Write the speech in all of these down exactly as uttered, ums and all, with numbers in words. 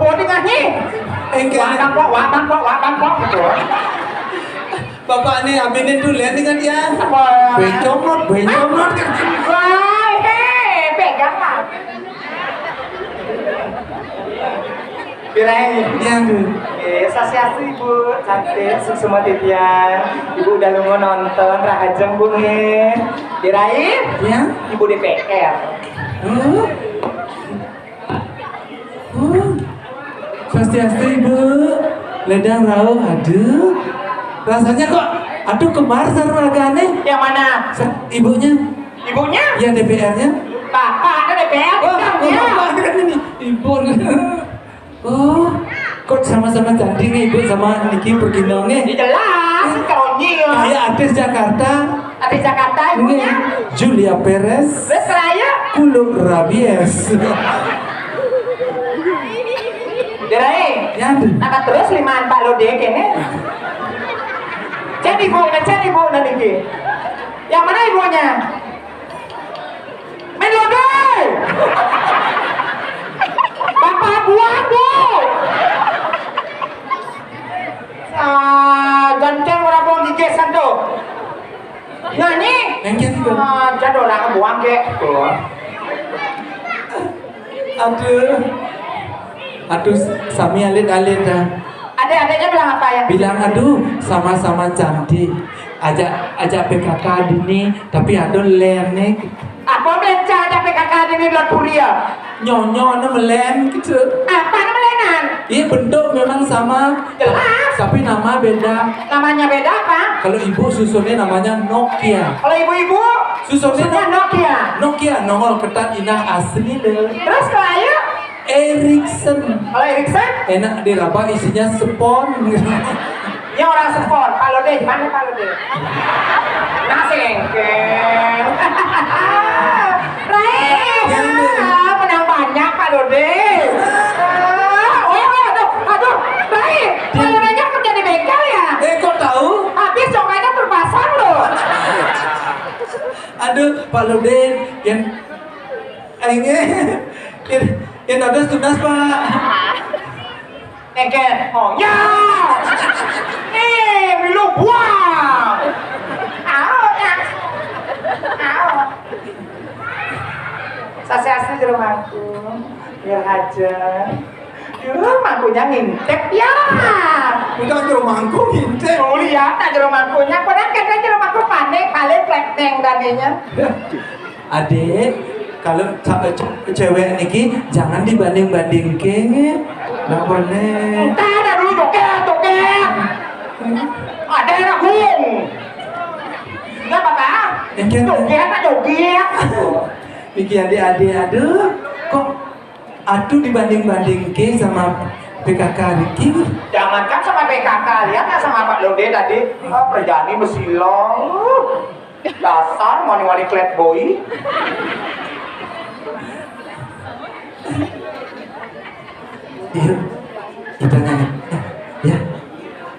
Bodi nganyi. Enggak. Wah, bangkok, wah, bangkok, wah, bangkok gitu. Bapak nih, aminin dulu ya, dengan dia. Apa? Bencong not, bencong not. Wah, hei, pegang lah. Birai. Ya, tuh. Oke, sasiasi, Ibu, cantik, suksma titian. Ibu udah nunggu nonton, rahajeng, Bu, nggih. Birai. Ya. Ibu D P R. Hmm? Hmm. Swastiastu, Ibu. Ledang rauh, aduh. Rasanya kok, aduh, kembar sarung ragane. Yang mana? Sa-, ibunya. Ibunya? Ya, D P R-nya. Bapak ada D P R, oh, bukan, oh, ya. Bapak kan ini. Ibu. Oh, kok sama-sama cantik nih, Ibu, sama niki pergi nonge? Ya jelas, konyol. Kayak artis Jakarta. Artis Jakarta, ibunya? Nggih. Julia Perez. Terus raya? Kuluk rabies. Jerai. Ya, tuh. Nah, terus limaan Pak Lode kene. Cek ibu, cek ibu nanti. Yang mana ibunya? Main lode. Bapak buang, Bu. Ah, ganteng orang buang di desa tuh. Nyanyi. Nyanyi tuh. Ah, jadi orang buang, kek. Tuh. Aduh. Aduh, sami alit-alit dah. Adik-adiknya bilang apa ya? Bilang, "Aduh, sama-sama cantik. Ajak, ajak P K K dini, tapi aduh lene." Apa melencah ajak P K K dini, bulan puri ya? Nyonyo, anu melen gitu. Apa anu melenan? Iya, bentuk memang sama. Jelas. Tapi nama beda. Namanya beda apa? Kalau ibu susunnya namanya Nokia. Kalau ibu-ibu susunnya Nokia. Nokia, nongol ketat inah asli lho. Terus kalau ayu? Erickson. Kalau Erickson? Enak diraba, isinya spons. Ya orang spons. Pak Lode, di mana Pak Lode? Nah, sengkeng. Rai, ya, menang banyak Pak Lode. Ah, oh, aduh, aduh, Rai, Pak Lodenya kerja di bengkel ya? Eh, kok tahu? Habis coklatnya terpasang loh. Aduh, Pak Lode, yang Aing, eh, yang, yang dados tunas, Pak. Nengken, oh ya. Eh, milu buang. Au, ya. Au. Sasiasi jero mangku. Biar aja. Jero mangkunya ngintip ya. Udah jero mangku ngintip. Oh, lihat, nah, jero mangkunya. Padahal kan jero mangku panik, paling plek neng danenya. Adik, kalau ce-, ce-, cewek niki jangan dibanding-bandingke, nggih. Nggak boleh. Entar dulu, joget, joget. Ada yang agung. Enggak apa-apa. Joget, Pak, joget. Niki adik-adik, aduh, kok aduh dibanding-bandingke sama P K K Riki? Jangankan sama P K K, lihat lah sama Pak Lode tadi. Ah, Perjani, Mesilo. Dasar wani-wani klet boy. Iya, kita nyanyi. Ya,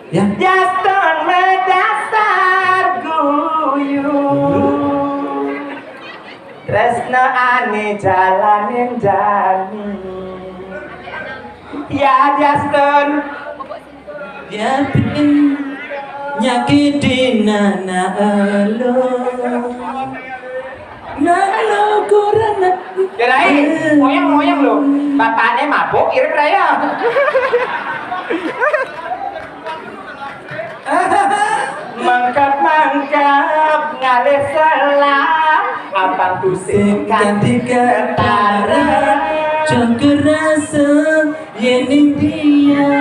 ya. Dasar me dasar guyu. Tresna ane jalanin jani. Ya, Justin. Yakin nyakitin anak lo. Nak lo kurang nak. Ya, Rai, moyang-moyang lo. Bapaknya mabuk, irit raya. Mangkap-mangkap ngalih salah, abang tusing kanthi ketara. Cangker rasa yening dia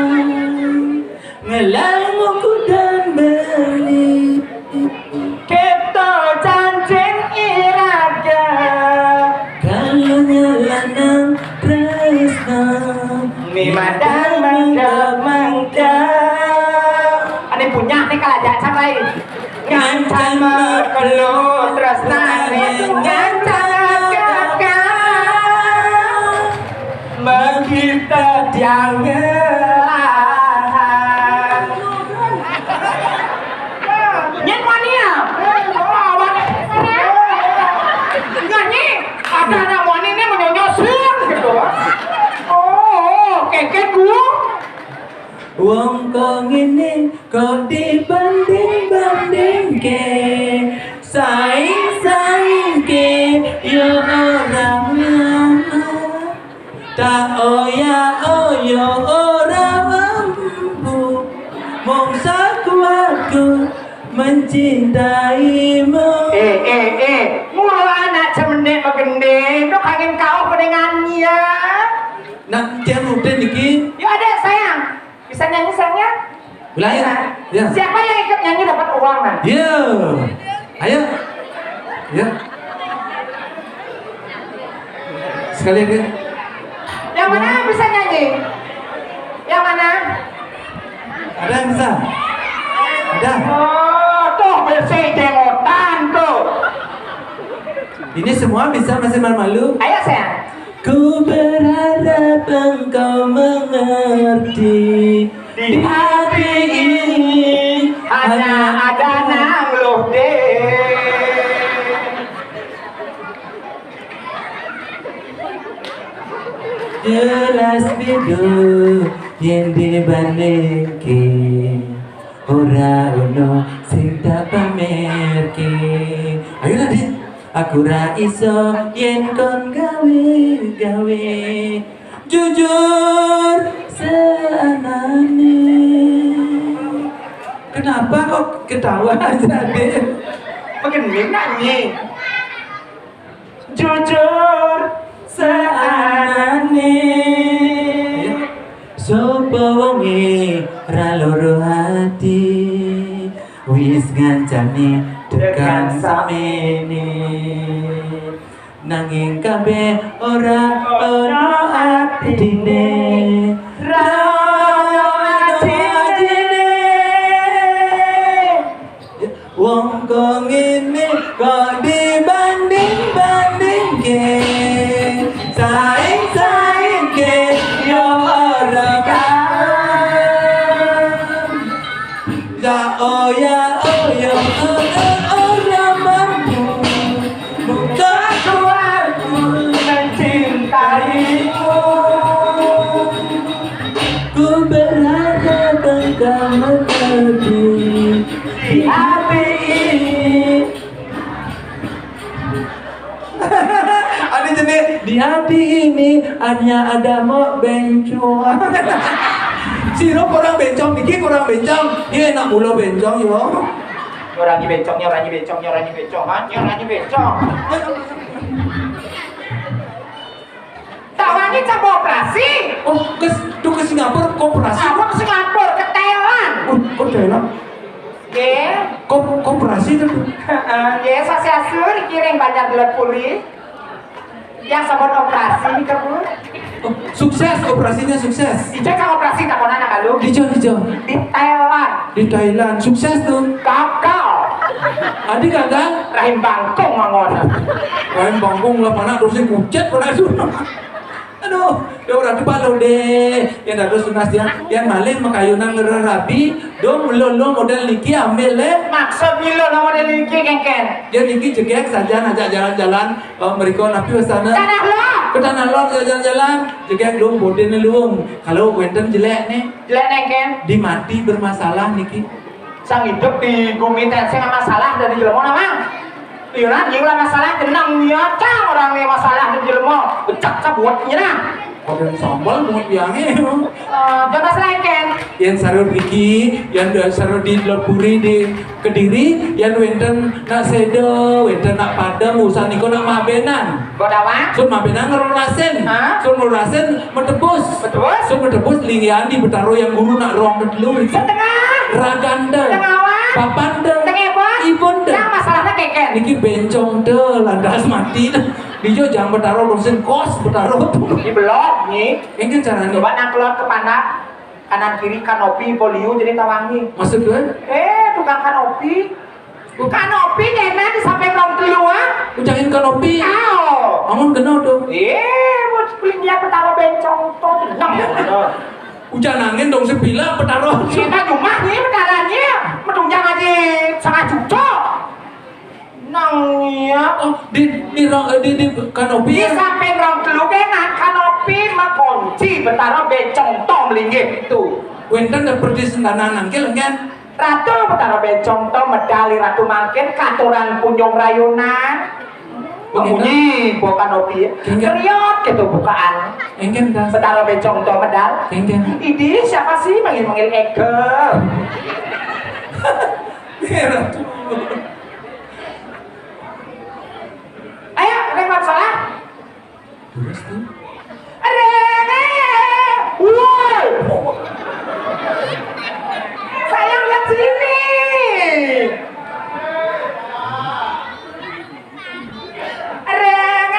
ngelang kudan beli. Kita janjing iraga. Kalau nyelana tresna ni madang mangga-mangga. Ane punya nih kalau jangan sampai. Ngancan mekelo tresnane ngancan kakak. Mekita diangelan. Nyen wani ya? Nyanyi. Ada anak wani ini menyonyo sir gitu. Oh, keket Ke, saing-saing ke, yo ora mama. Tak oya oyo ora mampu. Mung sakuatku mencintaimu. Eh, eh, eh. Mula anak cemenek begendeng, dok angin kau pendengannya. Nak, tiang udah niki. Yuk, adek sayang. Bisa nyanyi, sayang, ya? Boleh, ya? Bisa. Ya. Siapa yang ikut nyanyi dapat uang, nah. Ya. Ayo. Ya. Sekali lagi. Yang mana yang bisa nyanyi? Yang mana? Ada yang bisa? Ada? Oh, tuh, bisa jengotan, tuh. Ini semua bisa, masih malu-malu. Ayo, sayang. Ku berharap engkau mengerti. Di hati ini hanya ada nang loh, deh. Jelas beda yen dibandingke. Ora ono sing tak pamerke. Ayo lah, Dit. Aku ra iso yen kon gawe-gawe. Jujur seanane. Kenapa kok ketawa aja, Dit? Begini nyanyi. Jujur seanane. Sapa wonge ra loro ati, wis ngancani tekan samene. Nanging kabeh ora ono atine, ra ono atine. Wong kok ngene kok dibanding-bandingke, saing-saingke yo ora karuan. Ya oya oya ora mampu, buka kuatku mencintaimu. Ku berharap engkau mengerti di hati ini. Ada jenis di hati ini hanya ada mok bencong. Siro kurang bencong, niki kurang bencong. Iya, enak mula bencong, yo. Nyorangi bencong, nyorangi bencong, nyorangi bencong, ha? Nyorangi bencong. Tak wangi coba operasi. Oh, ke, tuh ke Singapura, koperasi. Apa ke Singapura? Ke Thailand. Oh, kok Thailand? Nggih. Kok, koperasi tuh? Heeh, nggih, sasiasur, iki ring Banjar Delod Puri. Yang sebut operasi nika, Bu. Oh, sukses, operasinya sukses. Ijek kang operasi takonan, Kak Lu. Dijo, dijo. Di Thailand. Di Thailand, sukses tuh. Gagal. Adi gagal? Rahim bangkung mangkon. Rahim bangkung lah, panak terus kucet, panak suruh. Aduh, ya ora dipak lo deh. Yang dados tunas tiang, yang malih makayunan ngererabi, dong lo lo model niki ambil le. Maksud milo lo model niki, kengken? Ya niki jegek saja ngajak jalan-jalan, eh, mereka napi wastane? Tanah Lot. Ke Tanah Lot jalan-jalan, jegek luwung bodene luwung. Kalau wenten jelek nih, jelek nih, Ken. Di mati bermasalah niki. Sang hidup di bumi tenseng masalah dari jelema, Mang. Iya, nah, yang lah masalah jeneng, iya, cang orang nih masalah di jelema. Becak cabut, iya, nah. Kok yang sambal buat biangnya? Eh, jangan masalah, Ken. Yang sarur niki, yang sarur di Lopuri di Kediri, yang wenten nak sedo, wenten nak padang, urusan niko nak mabenan. Godawan? Sun mabenan ngerurasin. Hah? Sun ngerurasin metebus. Metebus? Sun metebus linggihan di Betaro yang guru nak ruang dulu. Setengah. Raganda. Tengawan. Papanda. Tengebon. Ibunda. Yang masalahnya keken. Niki bencong de lantas mati. Dijo jangan Betaro, dosen kos Betaro. Di belok, nih. Ini caranya. Coba nangkelot ke pandak. Kanan kiri kanopi, polio jadi tawangi. Maksud gue? Eh, tukang kanopi. Kanopi kena di samping rong telu, ah. Ujahin kanopi. Amun kena tuh. Eh, mau kulit dia Betaro bencong tuh. Tenang. Ujan angin dong sebilah Betaro. Kita cuma nih Betaranya. Medunjang aja setengah cucuk. Nang iya. Oh, di, di, ro- di, di kanopi. Di samping rong telu kena kanopi makonci Betaro bencong tong melinggih itu. Wenten seperti sentanan nangkil kan? Ratu Betara Bencong to medal Ratu mangkin katuran kunjung rayunan. Begitu. Munyi bukan opi. Enggak. Keriot gitu bukaan. Enggak, dah. Betara Bencong to medal. Enggak. Ini siapa sih manggil-manggil Ege? Iya, Ratu. Ayo, Reng Mat Salah. Terus tuh. Reng! Woi! Sayang, lihat sini. Reng!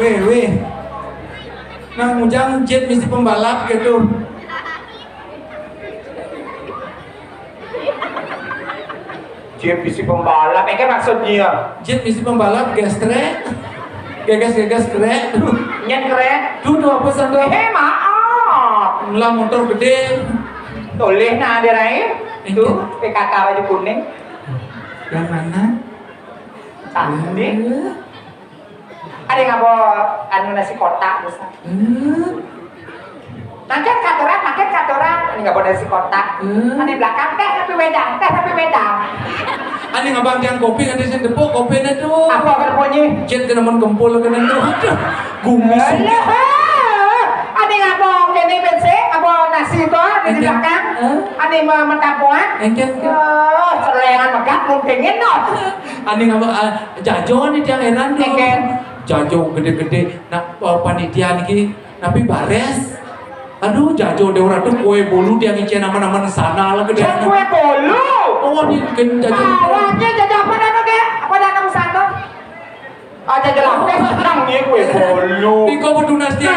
Weh, weh. Nah, ngujang jet misi pembalap gitu. Jet misi pembalap, itu maksudnya. Jet misi pembalap, gas trek. Gegas, gegas, krek. Nyet krek. Duh, duh, apa sandal? Eh, maaf. Lah, motor gede. Toleh nah, ada lain. Tuh, P K K baju kuning. Yang mana? Cantik. Eh. Ada ngapa anu nasi kotak, bisa. Eh. Mangkin katuran, mangkin katuran. Ini nggak boleh si kotak. Hmm. Ini belakang teh tapi wedang, teh tapi wedang. Ini ngabang tiang kopi, nanti sing tepuk kopi nanti tuh. Apa berbunyi? Jet kena men kempul kena tuh. Aduh, gumis. Alah. Ini ngabang ini bensin, apa nasi tuh di belakang? Ini mah mentapuan. Engken. Oh, selengan megak mungkinin no. Ini ngabang ah, jajo nih tiang heran tuh. Engken. Jajo gede-gede. Nah, eh, panitia niki tapi bares. Aduh, jajo deh orang tuh kue bolu dia ngicen nama-nama sana lah gede. Kue bolu. Oh, ini kan jajo. Awalnya jajo apa nama kayak? Apa nama sana? Aja jelas, senang nih kue bolu. Iko bertunas dia.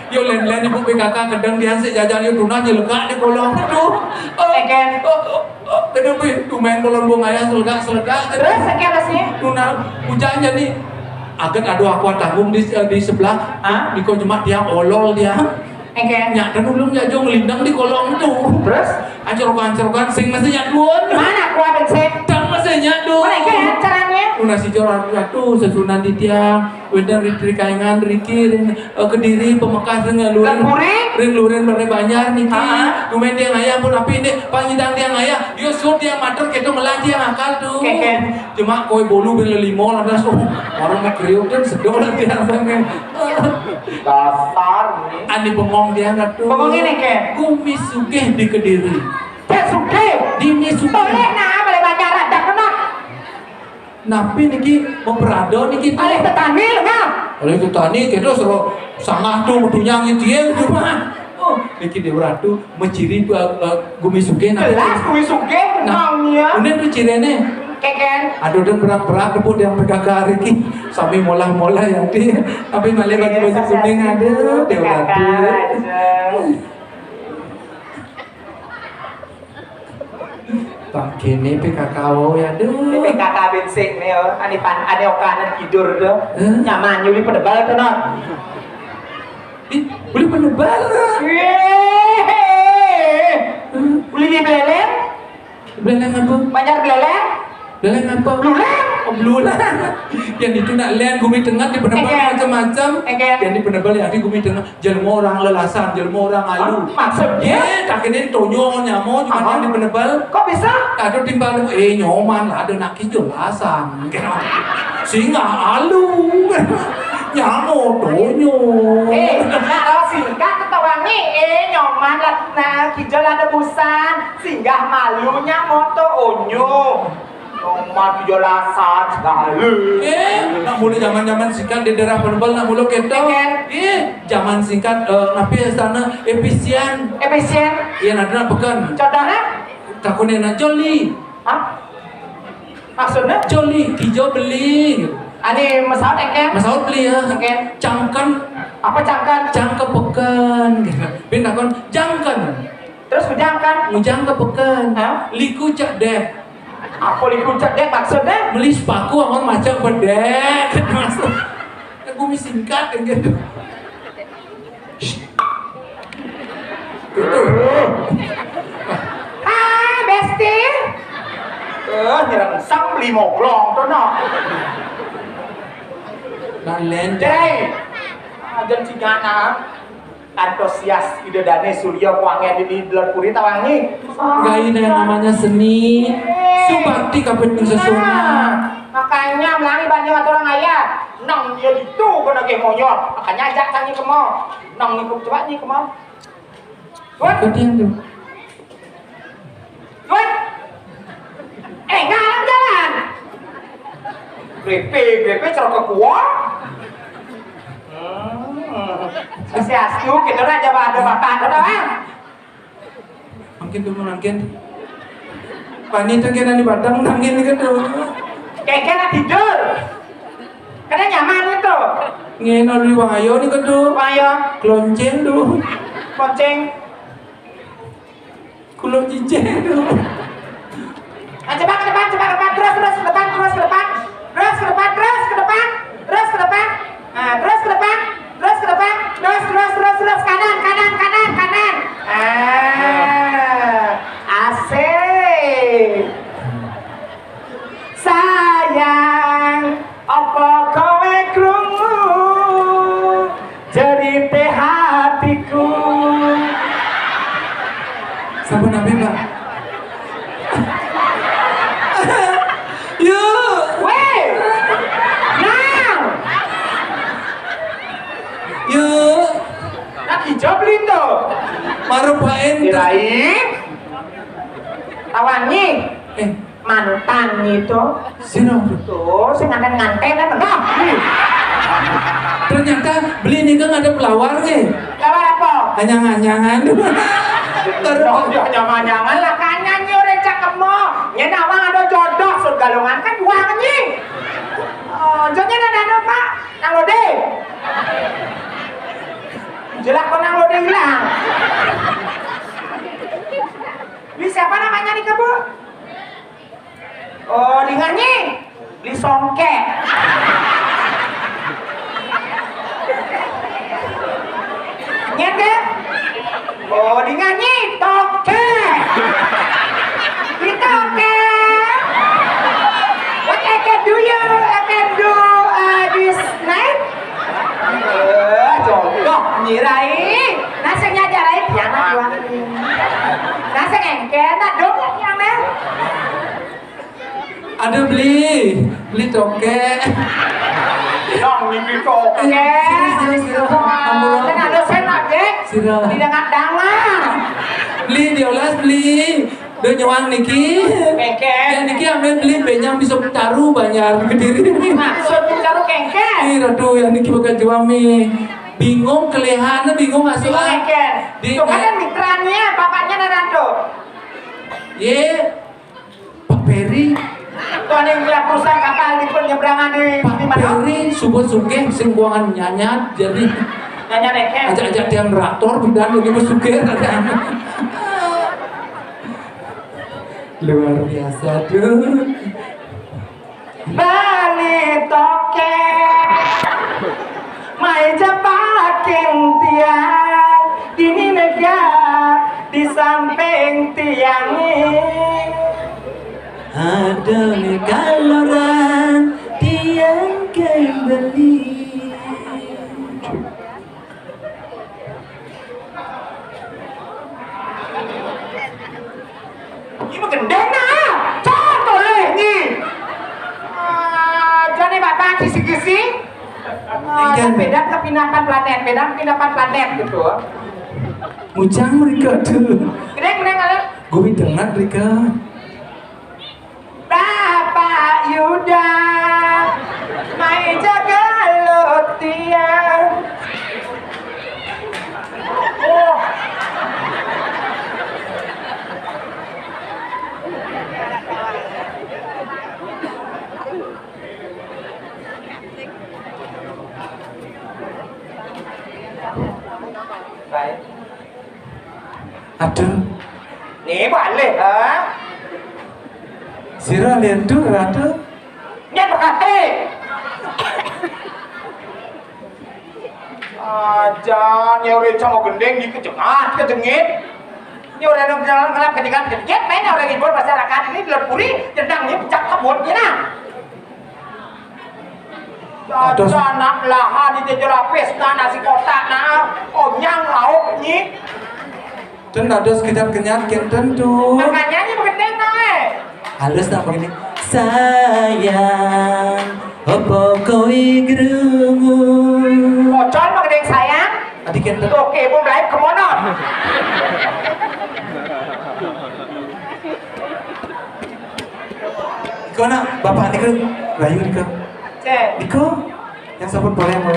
Yo len-len ibu P K K kedeng dia sih jajan yo tunas nyelekak di kolong. Aduh. Oh, oh, oh, aduh, wih, tumen kolong bung ayah selekak-selekak. Terus sekian sih. Tunas hujan jadi. Agen aduh aku tanggung di, eh, di sebelah. Hah? Niko cuma dia olol dia. Engke. Nyak kan ulung ya jo ngelindang di kolong tuh. Terus? Ancur-ancur kan sing masih nyak duon. Mana kuat sih? Tang masih nyak duon. Mana engke caranya? Una si jor atu sesunan di tiang. Wendang di Trikaingan, Riki, ring, eh, Kediri, Pemekas, ring lurin. Ring lurin bare Banjar niki. Heeh. Dumen tiang ayah pun api ini pangidang tiang ayah. Yo sur tiang matur keto melah tiang akal tuh. Keken. Cuma koi bolu ben lelimo lantas, oh, orang mau kriuk dan sedol tiang sampe. Dasar nih. Ani bengong dia nggak tuh. Bengong ini, Ken. Gumi sugih di Kediri. Cek sugih. Dini sugih. Boleh nah, boleh baca radak kena. Napi niki memperado niki tuh. Oleh tetani, nah. Oleh tetani, kita suruh sangah tuh, medunya ngitie gitu mah. Oh, niki Dewa Ratu, meciri, eh, eh, gumi sugih, nah. Jelas gumi sugih, nah, maunya. Ini tuh cirene. Keken. Aduh, dan berak-berak kebut yang P K K hari ini. Sambil molah-molah ya, di. Tapi malah baju-baju kuning, aduh, Dewa Ratu. Aja. Tang kene P K K wo ya, aduh. Ini P K K bensik nih, yo. Ani pan, ani okanan tidur tuh. Hah? Nyaman, nyuli penebal tuh, no. Ih, beli penebal, nah. Weh. Hmm. Beli di Beleng? Beleng apa? Banjar Beleng? Beleng apa? Beleng. Oh, beluleng. Yang itu nak len gumi tengah di penebal macam-macam. Yang di penebal yang di gumi tengah. Jelema orang lelasan, jelema orang alu. Maksudnya? Ye, tak kene tonyo nyamo cuma yang di penebal. Kok bisa? Ada timbal, eh, nyoman lah, ada nak kijul lasan. Singa alu. Nyamo tonyo. Eh, nak lo singgah ketawa nih, eh, nyoman lah, nah, kijul ada busan, singgah malunya moto onyo. Nomor tujuh belasan segala. Eh, nak mulu zaman-zaman singkat di daerah Penebel nak mulu kita. Iya. Eh, zaman singkat, eh, napi sana efisien. Efisien. Iya, nak nak pekan. Contohnya? Takutnya nak joli. Hah? Maksudnya? Joli, hijau beli. Ani masaut engke? Masaut beli ya. Engke. Cangken. Apa cangken? Cangken pekan. Bin takon, jangken. Terus ngujangkan? Ngujang ke pekan. Hah? Liku cak deh. Apa liku cak deh maksudnya? Meli sepaku amun macam bedek. Maksud. Aku mi singkat kan gitu. Tuh. Hai, Besti. Eh, nyerang sang beli moglong tuh, no. Nah, len. Jai. Ah, dan si Gana. Antusias Ida Dane Surya kuangen di Delon Puri tawangi. Gaina yang namanya seni. Subakti kapining sesuna. Nah, makanya melangi banyak orang ayah. Nang dia itu kena ke moyo. Makanya ajak tanya ke mau. Nang ni coba ni ke mau. Tuan. Ikut dia tu. Woi. Eh, ngalang jalan. Grepe, grepe, cara kekuat. Hmm. Swastiastu, kita nak jawab ada bapak, ada orang. Mungkin tu mungkin. Pani tu kena di batang, mungkin ke tu. Keke nak tidur. Kena nyaman itu. Ngeno di wayo ni ke tu. Wayo. Kelonceng tu. Kelonceng. Kulo cicing. Nah, coba ke depan, coba ke depan, terus, terus ke depan, terus ke depan, terus ke depan, terus ke depan, terus ke depan. Nah, terus ke depan, terus ke depan, terus, terus, terus, terus, kanan, kanan, kanan, kanan. Ah, asik. Sayang, apa kowe krungu jerite hatiku? Sampun nabi, Mbak? Yuk. Weh. Nah. Yuk. Nak hijau beli tuh. Marupain. Kirain. Tawangi. Eh. Mantan gitu. Sino? Tuh, sing nganten-nganten kan. Nah, nih. Ternyata beli ini kan ada pelawar nih. Pelawar apa? Anyang-anyangan. Terus dia anyang-anyangan lah, kan nyanyi orang cakemo. Nyen awang ada jodoh, sur galungan kan dua anjing. Oh, jonya ada anu, Pak. Nang lode. Jelak kok nang lode hilang. Ini siapa namanya nih, Bu? Oh, dinganyi. Beli songke. Nyet, ya? Oh, dinganyi. Toke. Beli toke. What I can do you? I can do, uh, this night? Eh, jodoh, nyirai. Nasengnya jarai, jangan juang. Naseng engke, nak dong yang, yang, Ada beli, beli toke. Yang mimpi toke. Eh, sira, sira, sira. Ampun. Kan ada sen aja. Sira. Didengar-dengar. Beli diolas beli. Do nyuang niki. Kengke. Ya niki ambil beli benyang bisa taruh banyak Kediri. Maksud taruh kengke. Ih, aduh, ya niki bakal jual mi. Bingung kelihatan, bingung asuh. Bingung kengke. Di tuh kan mitranya, bapaknya Naranto. Ye. Pak Peri. Tuh ada yang punya perusahaan kapal di penyeberangan di Pak di mana? Peri, subur sugih, sing buangan nyanyat, jadi nyanyat eke. Ajak-ajak tiang traktor, bidan lagi bersuge, ada. Luar biasa tuh. Bali toke. Mai cepakin tiang, dini nega di samping tiang. Ada nih kaloran tiang kembali. Ini mah gendeng nah. Cok, toleh ni. Ah, jane bapak kisi-kisi. Ah, ikan. Beda kepinapan planet, beda kepinapan planet gitu. Mujang mereka tuh. Gendeng, gendeng, kalau. Gue dengar mereka. Bapak. Aduh. Nih balik, ha? Sira lentur, Ratu. Nyet bekate. Aja nyore cang gending iki kejengat, kejengit. Nyore nang jalan ngelap kejengat, kejengit, main orang ibu masyarakat ini di puri, jendangnya pecah kebun, ya nah. Aduh. Aja anak lahan di jejol lapis, nah, nasi kotak, nah, onyang, lauk, nyi. Ten dados kejat kenyat kenten tuh. Makanya ini begedeng, nah, eh. Halus tak begini. Sayang, opo kowe krungu? Pocol begedeng sayang. Adi kenten. Oke, ibu mulai kemono. Iko nak, bapak niku, Bayu niku. Cek. Niku, yang sampun boleh mau.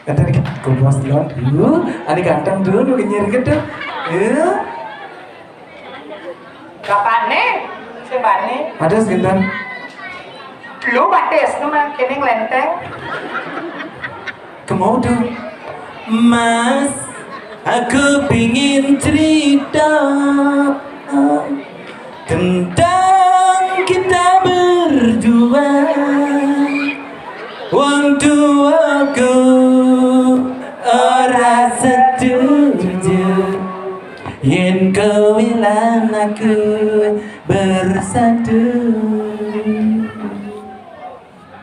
Kata dikit, kumpos dulu. Adi ganteng dulu, kenyir gitu. Ya. Bapakne, sing bani. Ada sebentar. Lu batis, nu mah kene nglenteng. Kemau tuh. Mas, aku pingin cerita tentang kita berdua. Wong tuaku ora setuju yen kowe lan aku bersatu.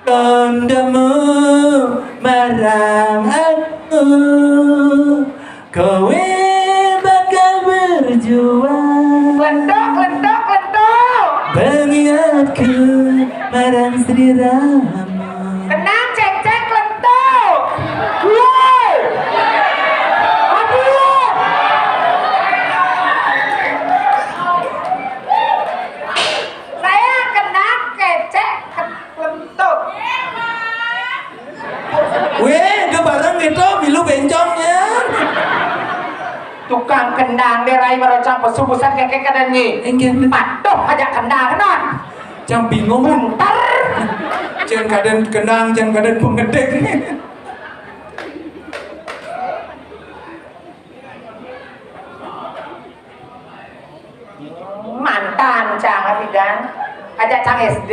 Kandamu marang aku, kowe bakal berjuang. Lentuk, lentuk, lentuk. Pengingatku marang Sri Rama. Kenang, cek, cek, lentuk. Woi. Aduh. Saya kenang, kecek, ken-, lentuk. Weh, ke bareng gitu, milu bencongnya. Tukang kendang deh, rai merocang pesu busan keke kadang nyi. Enggak. Patuh aja kendang, non. Cang bingung. Bunter. Cang kadang kendang, cang kadang pengedek. Mantan cang apidan. Aja cang S D.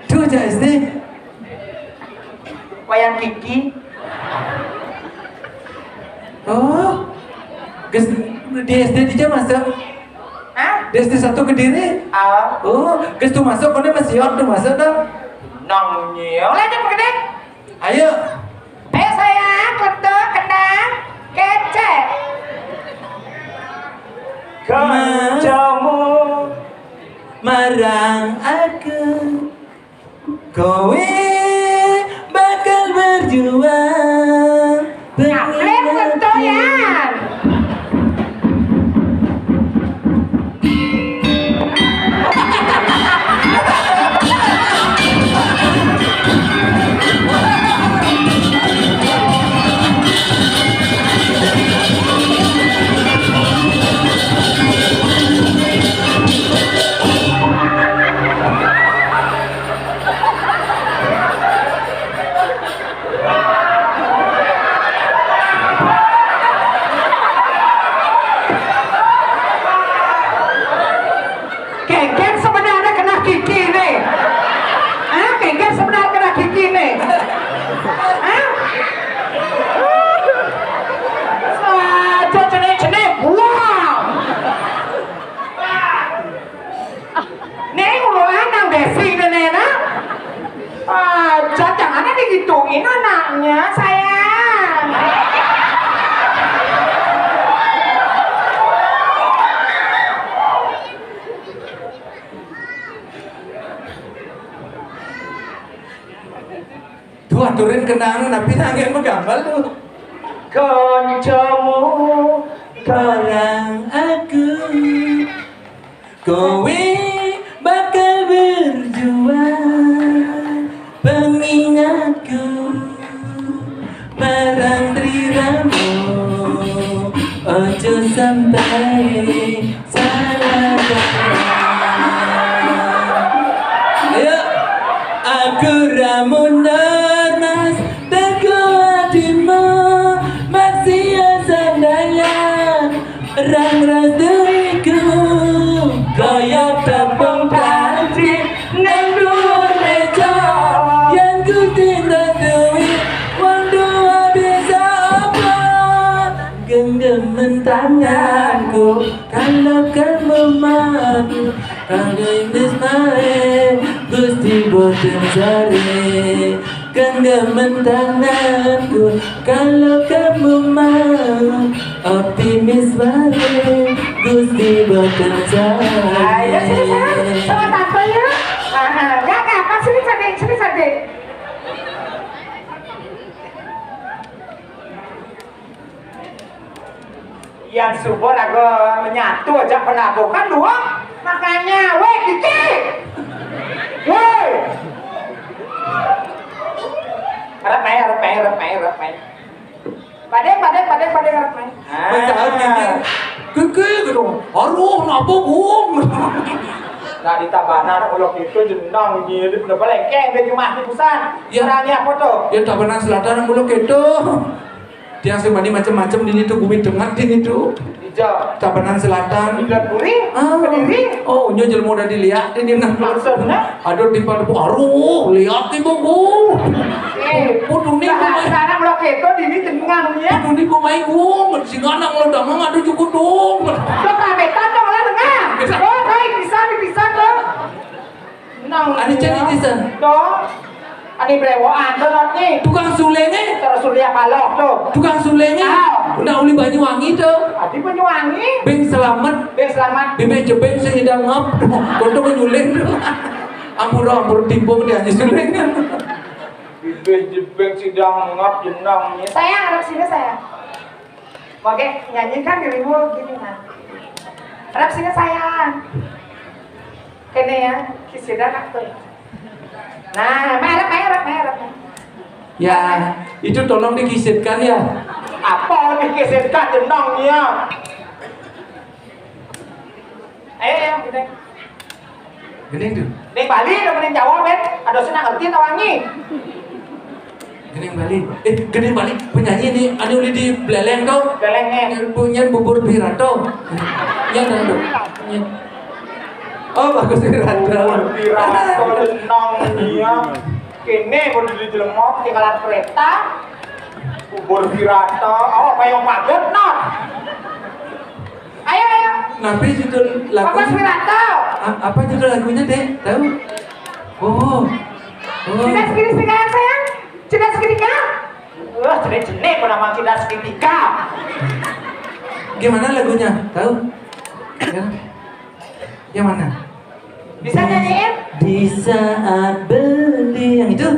Duh, aja S D. Wayang Kiki. Oh. Geus di S D dija masuk? Hah? Di S D satu Kediri? Ah. Oh, geus tuh masuk, kono masih tuh masuk dong. Nang nyel aja gede. Ayo. Ayo sayang, klentuk, kendang, kecek. Kancamu marang aku, kowe bakal berjuang. Ngaplek, klentuk, ya. Kengken sebenarnya kena kiki nih. Hah? Kengken sebenarnya kena kiki nih. Hah? Saja jenik-jenik buang. Nih, ngulu lanang Desi ini, nah. Ah, jangan digituin anaknya, sayang. Tuh, aturin kenang, tapi nangis menggambar tuh. Kancamu barang aku, kowe bakal berjuang. Pengingatku marang Tri Ramo, ojo sampai salah jalan. Ayo, aku ra mundur, Mas, teko atimu masih sadaya. Rang-rang duitku, kaya tepung pacik, nang dhuwur meja, yen Gusti nduwi, wong tuwa bisa apa? Genggaman tanganku, kalau kamu mau, kagem Ismail, Gusti boten sare. Genggaman tanganku, kalau kamu mau, optimis wae, Gusti boten sare. Ayo, sini, sayang. Sama Tante, ya. Aha, nggak apa-apa. Sini, cantik. Sini, cantik. Yang subur aku menyatu aja penabuh. Kan dua. Makanya, weh, Kiki. Weh. Arep main, arep main, arep main, arep main. Padeng, padeng, padeng, padeng, arep main. Wis saut, Kiki. Kiki gitu. Aduh, napa, Gung? Nah, di Tabanan, kalau gitu, jenang, ini, ini bener-bener lengkeng, dia cuma di pusat. Ya. Orangnya apa tuh? Ya, Tabanan Selatan, kalau gitu. Tiang sing bani macem-macem dini tuh, Bumi Tengah dini tuh. Ijo. Tabanan Selatan. Ijo Puri, ah. Kediri. Oh, nyo jelema udah dilihat dini nah. Maksudnya? Aduh, di pada, aduh, lihat ibu, Bu. Eh, Putuni, Bu, main. Sekarang lo keto dini jenengan ya. Putuni, Bu, main, Bu. Sing anak lo damang, aduh, cukup dong. Lo kametan dong, lah, tengah. Bisa. Oh, baik, bisa, bisa, tuh. Nang. Ane cek iki, Sen. To. Ane brewokan to, Not, ni. Tukang sulenge. Terus sule apa loh, to? Tukang sulenge. Ah. Nak uli Banyuwangi to. Adi Banyuwangi. Beng Selamat. Beng Selamat. Bibik jebeng sing nyidang ngap. Kono nyuling. Ampura, ampura timpung dia aja suleng. Bibik jebeng sidang ngap jenang ni. Sayang, arep sini, sayang. Oke, nyanyikan dirimu gini, nah. Arep sini, sayang. Kene ya, kisidan aku. Nah, merep, merep, merep. Ya, itu tolong dikisitkan ya. Apa dikisitkan, jenang ya? Ayo, ayo, gini. Gini tuh. Ning Bali, ning Jawa, Ben. Ada sing ngerti ta wangi? Gini Bali. Eh, gini Bali. Penyanyi ini, anu, di Beleleng tuh. Beleleng, eh. Yang punya bubur Pirato. Ya, dah, tuh. Ya. Oh, bagus, Pirato. Pirato, jenang, iya. Kene, kudu di jelema, ketinggalan kereta. Bubur Pirato. Oh, payung paget, Not. Ayo, ayo. Napi judul lagu? Bagus Wirata. A-, apa judul lagunya, Dek? Tahu? Oh. Oh. Cerdas kiri sekarang, sayang. Cerdas segitiga. Wah, jenek-jenek pun nama cerdas segitiga. Gimana lagunya? Tahu? Ya. Yang mana? Bisa nyanyiin? Di saat beli yang itu.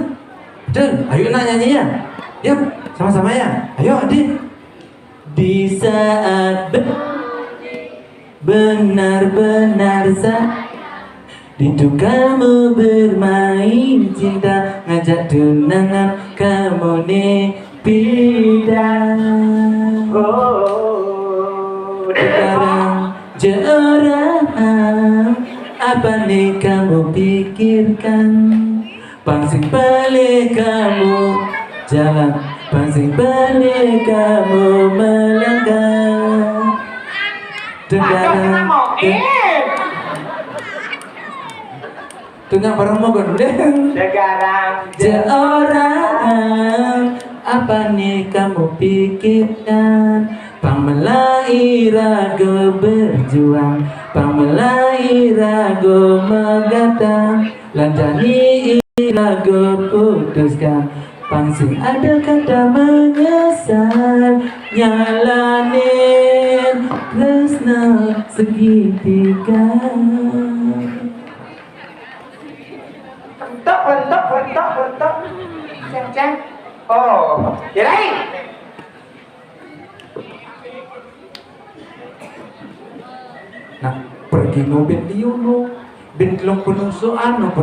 Betul. Ayo nak nyanyi ya. Yuk, sama-sama ya. Ayo, Adi. Di saat be-, benar-benar sayang, rindu kamu bermain cinta, ngajak tunangan kamu ni pindah. Oh, sekarang je orang, apa ni kamu pikirkan? Pang sing pelih kamu jalan, pang sing pelih kamu melangkah. Aduh, Tegarang, kenapa? Eh. Tunyak bareng mau gendeng. Sekarang je orang, apa ni kamu pikirkan? Pang melai ragu berjuang, pang melai ragu megatang. Lanjani ira go putuskan, pang sing ada kata menyesal, nyalanin tresno segitiga. Bentuk, bentuk, bentuk, bentuk. Ceng, ceng. Oh, ya, Rai. Nah, pergi no ben liu no, ben telung penusukan no.